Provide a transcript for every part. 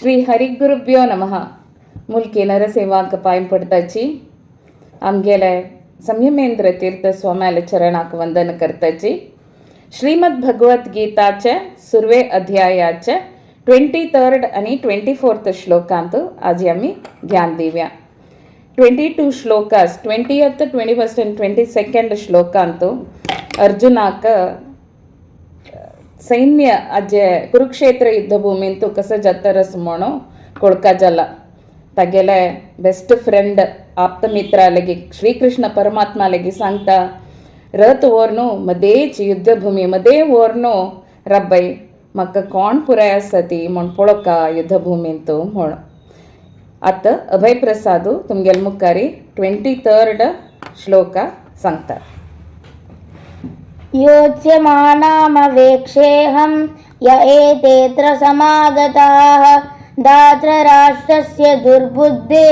श्री हरिगुरुभ्यो नमः. मुलकी नरसेवाक पांय पडताची. आमगेले संयमेंद्र तीर्थ स्वाम्याले चरणाक वंदन करताची. श्रीमद भगवत गीताचे सुरवे अध्यायाचे 23rd आणि 24th श्लोकांत आज आमी ध्यान Divya. 22 shlokas, 20th, 21st and 22nd श्लोकांत अर्जुनाक सैन्य ಅಜ್ಜೆ ಕುರುಕ್ಷೇತ್ರ ಯುದ್ಧ ಭೂಮಿಂತು ಕಸ ಜತ್ತರಸ್ ಮೊಣು ಕೊಳ್ಕಜಲ तागेले बेस्ट फ्रेंड, आप्त मित्र लगी श्रीकृष्ण परमात्मा लगी सांगता, रथ व्हरून मदेच युद्धभूमी मदे व्हरून रब्बय, म्हाका कोण पुराय आसा ती म्हूण पळोवका युद्धभूमींत म्हूण. आतां अभय प्रसादू तुमगेले मुखारी 23rd श्लोक सांगता. योत्स्यमानामवेक्षेऽहं य एतेऽत्र समागताः धार्तराष्ट्रस्य दुर्बुद्धे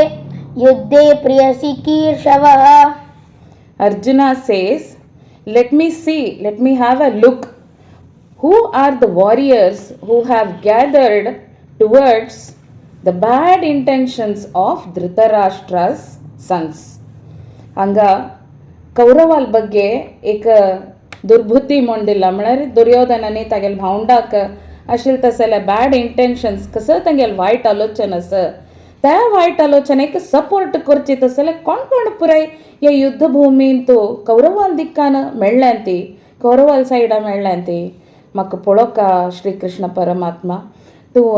युद्धे प्रियचिकीर्षवः. Arjuna says, "Let me see, let me have a look. Who are the warriors who have gathered towards the bad intentions of Dhritarashtra's sons?" ಹಂಗ ಕೌರವಾಲ್ ಬಗ್ಗೆ एक दुर्बुद्धी म्हूण दिला, म्हळ्यार दुर्योधनानी तागेले भावंडाक आशिल्ले तसले बॅड इंटेन्शन्स, कसं तांगेले वायट आलोचन आसा, त्या वायट आलोचनेक सपोर्ट करची तसले कोण कोण पुराय ह्या युद्धभूमींत कौरवाल दिक्कान मेळ्ळ्यान ती, कौरवाल सायडा मेळ्ळ्यान ती, म्हाका पळोवका श्रीकृष्ण परमात्मा, तूं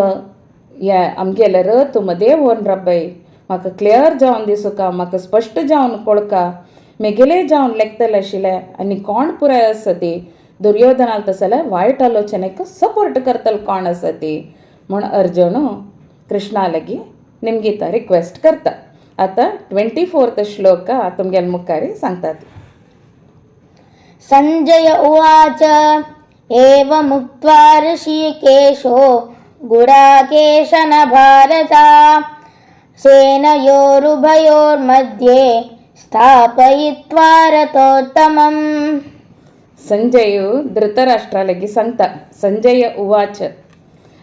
ह्या आमगेले रथ मदें व्हरून रब्बय, म्हाका क्लियर जावन दिसूका, म्हाका स्पश्ट जावन कळका, मेगेले जावन लेखतले आशिल्ले आनी कोण पुराय आसा ती दुर्योधनाल तसले वायट आलोचनेक सपोर्ट करतले कोण आसा ती म्हूण अर्जुन कृष्णा लागीं निमगिता, रिक्वेस्ट करता. आतां 24th श्लोक तुमगेले मुखार सांगतात. सञ्जय उवाच, एवमुक्त्वा हृषीकेशो गुडाकेशन भारत सेनयोरुभयोर्मध्ये स्थापयित्वा रथोत्तमम्. संजय धृतराष्ट्रा लागीं सांगता. संजय उवाच.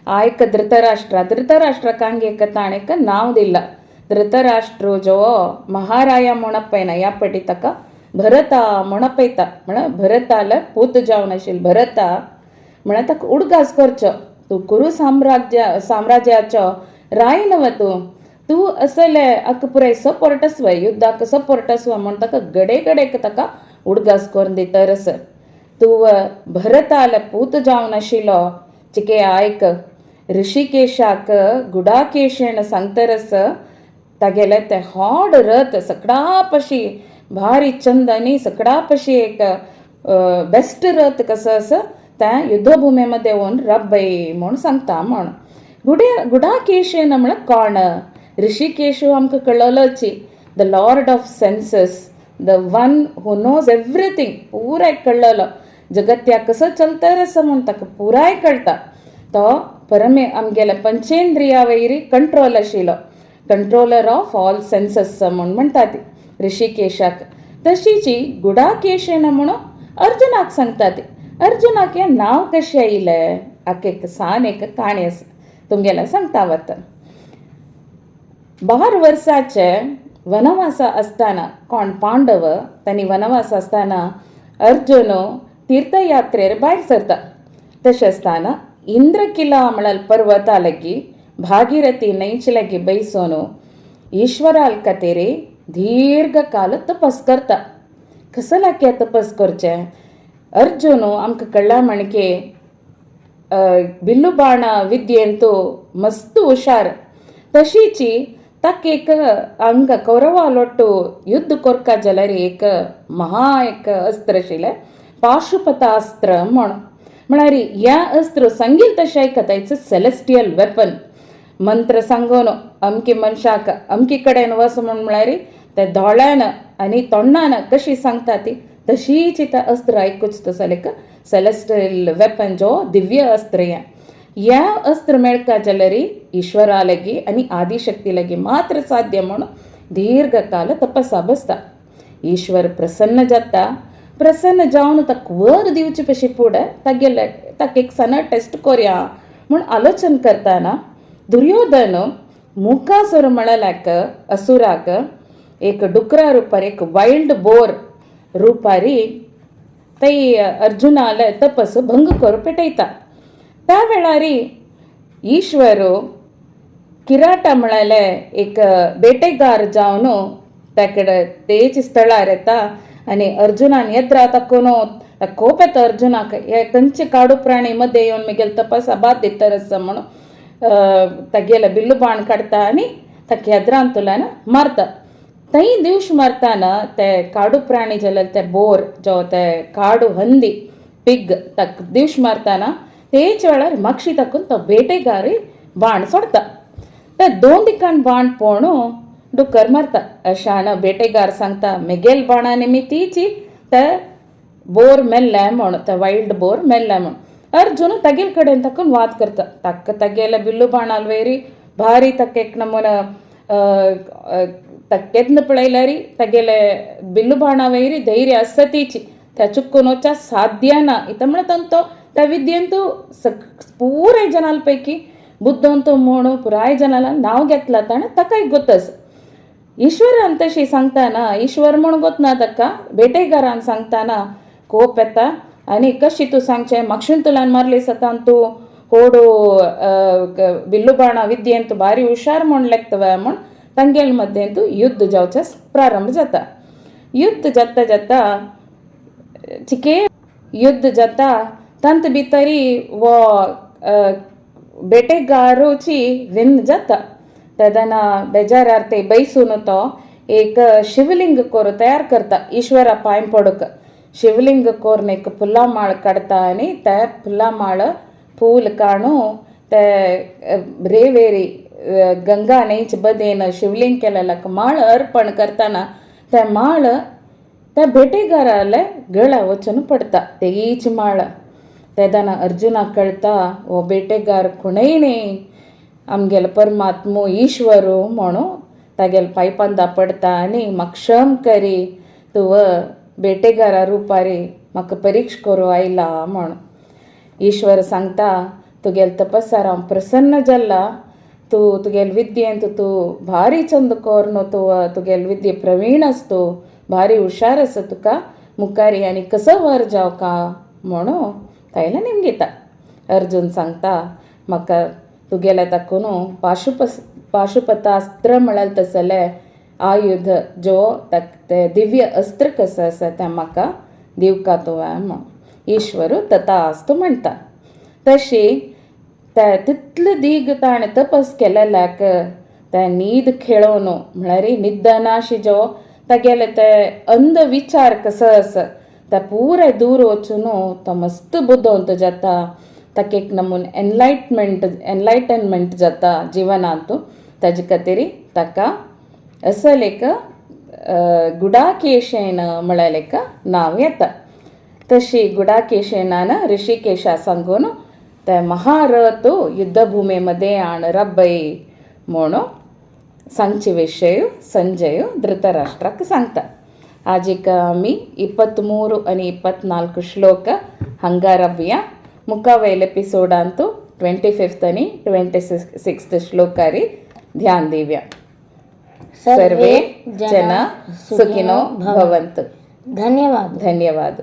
आयक धृतराष्ट्र, धृतराष्ट्र कांगे ताणें नांव दिला. धृतराष्ट्र जो महाराया म्हणपयना, ह्या पटी ताका भरता म्हणपयता. म्हण भरताल पूत जावन आशिल्लो भरता म्हळ्यार ताका उडगास करचो, तूं कुरु साम्राज्याचो राय न्हय तूं, तूं असले आका पुराय सपोर्ट आसवय, युद्धाक सपोर्ट आसवय म्हूण ताका गडे गडेक ताका उडगास करून दितरस. तूं भरताल पूत जावन आशिल्लो चिके आयक, ऋषिकेशाक गुडाकेशेन सांगतरस, तागेले ते होड रथ सगळा पशी भारी चंद आनी सगळा पशी एक बेस्ट रथ कसो आसा त्या युद्धभूमीमध्ये येवन रब्बय म्हूण सांगता म्हूण. गुडे गुडाकेशेन म्हळ्यार कोण? ऋषिकेश आमकां कळलोची, the lord of senses, the one who knows everything. पुराय कळ्ळलो जगत्या कसो चलतर आसा म्हूण ताका पुराय कळटा. तो परमे आमगेल्या पंचेंद्रिया वयरी कंट्रोल आशिल्लो, कंट्रोलर ऑफ ऑल सेन्सस म्हूण म्हणटा ती ऋषिकेशाक. तशीची गुडाकेशेन म्हणून अर्जुनाक सांगता ती. अर्जुनाक हें नांव कशें आयलें, हाका एक सान एक काणी आसा, तुमगेलें सांगता वता. 12 वर्साचे वनवास आसतना कोण पांडव तांणी वनवास आसतना अर्जुन तीर्थयात्रेर भायर सरता. तशें आसतना इंद्रकिला म्हळ्यार पर्वता लागीं भागीरथी न्हंयचे लागीं बैसून ईश्वराल खातीर दीर्घकाल तपस करता. कसो लागीं तपस करचें? अर्जुन आमकां कळ्ळा म्हणके बिल्लू बाण विद्येंतु मस्त हुशार. तशीची ताका एक हांगा कौरवा लोट्टू युद्ध कोरका जाल्यार एक महा एक अस्त्र आशिल्लें, पाशुपतास्त्र म्हूण. म्हळ्यार ह्या अस्त्र सांगील तशें आयकता. It's a celestial weapon. मंत्र सांगून अमकी मनशाक अमकी कडेन वच म्हूण म्हळ्यार ते दोळ्यान आनी तोंडान कशी सांगता ती तशीच त्या अस्त्र आयकूच तसलें एक सेलेस्टियल वेपन, जो दिव्य अस्त्र. हें ह्या अस्त्र मेळका जाल्यार ईश्वरा लागीं आनी आदिशक्ती लागीं मात्र साध्य म्हूण दीर्घकाल तपसा बसता. ईश्वर प्रसन्न जाता. प्रसन्न जावन ताका वर दिवचे पशी फुडें तागेले ताका एक सण टेस्ट कोरया म्हूण आलोचन करतना दुर्योधन मुकासुर म्हळ्याक असुराक एक डुकरा रुपार, एक वायल्ड बोर रुपारी तै अर्जुनाले तपस भंग करून पेटयता. त्या वेळारी ईश्वर किराटा म्हळ्याले एक बेटेगार जावन ताकडे तेच स्थळार येता आनी अर्जुनान येद्रा ताकून कोप येता अर्जुनाक, हे खंयचे काडू प्राणी मध्ये येवन मेगेले तपसा बाद दितर आसा म्हणून तागेले बिल्लू बाण काडटा आनी ताका येद्रांतल्यान मारता. थंय दिवश मारताना ते काडू प्राणी जाल्यार ते बोर जो ते काडू हंदी पिग ताका दिवश मारताना तेच वेळार मागशी ताकून तो बेटेगारूय बाण सोडता. ते दोन दिकान बाण पोणू डुकर मारता. अशान बेटेगार सांगता मेगेल बाणा निमितीची ते बोर मेल्ले म्हण, ते वायल्ड बोर मेल्ले म्हण. अर्जुन तागेल कडेन ताकून वाद करता. ताका तागेले बिल्लू बाणाल वेरी भारी ताका एक नमुना ताका पळयल्यार तागेले बिल्लू बाणा वैरी धैर्य आसा तीची त्या चुकून वच्या साध्य ना इतलें म्हणटा तो त्या विद्येंतू पुराय जनाल पैकी बुद्धवंत म्हणून पुराय जनाला नांव घेतलां ताणें, ताकाय गोत आसा. ईश्वरान तशी सांगताना ईश्वर म्हूण गोत ना ताका, बेटेगारान सांगताना कोप येता आनी कशी तूं सांगचें मागशीन मारली सतान तूं होडू बिल्लू बाणा विद्येन तूं भारी हुशार म्हूण लेखता म्हूण तांगेल मध्यें तूं युद्ध जावचें प्रारंभ जाता. युद्ध जाता जाता चिके युद्ध जाता तांत भितरी वो बेटेगारूची विन जाता. तेदना बेजारार ते बैसून तो एक शिवलिंग कोर तयार करता ईश्वरा पांय पडूंक. शिवलिंग कोरून एक फुलां माळ काडटा आनी ते फुलां माळ फूल काडून ते रेवेरी गंगा न्हंयचे बदेन शिवलिंग केलेल्या माळ अर्पण करतना ते माळ त्या बेटेगाराले गळ्या वचून पडटा तेच माळ. तेदना अर्जुनाक कळटा हो बेटेगार कोणय न्ही आमगेलो परमात्मो ईश्वर म्हणून तागेले पांयपांदा पडटा आनी म्हाका क्षम करी तूं बेटेगारा रुपारी म्हाका परीक्षा करूं आयला म्हण. ईश्वर सांगता तुगेले तपसार हांव प्रसन्न जाला, तूं तुगेले विद्येंत तूं भारी चंद कोरून तूं तुगेले विद्ये प्रवीण आसा, तूं भारी हुशार आसा, तुका मुखारी आनी कसो वर जावका म्हणून तायले निमगिता. अर्जुन सांगता म्हाका तुगेले ताकून पाशुपतास्त्र म्हळ्यार तसले आयुध जो ते दिव्य अस्त्र कसो आसा तें म्हाका दिवका तुवें म्हूण. ईश्वर तथास्तु म्हणटा. तशी ते तितले दीग ताणें तपस केलेल्याक ते न्हीद खेळोवन म्हळ्यार निद्दनाशी जो तागेले ते अंध विचार कसो आसा ते पुराय दूर वचून तो मस्त बुदवंत जाता. ताका एक नमून एनलायटनमेंट जाता जिवनांत. ताजे खातीर ताका असल एक गुडाकेशेन म्हळ्यार एक नांव येता. तशी गुडाकेशेनान ऋषिकेशा सांगून ते महारथ युद्धभूमे आण रब्बय म्हणून सांगचे विशय संजय धृतराष्ट्राक सांगता. आजिक आमी 23 आनी 24 श्लोक हांगा रबया. मुखावयले एपिसोडांतू 25 आनी 26 श्लोकारी ध्यान दिव्या. सर्वे जना सुखिनो भवन्तु. धन्यवाद. धन्यवाद.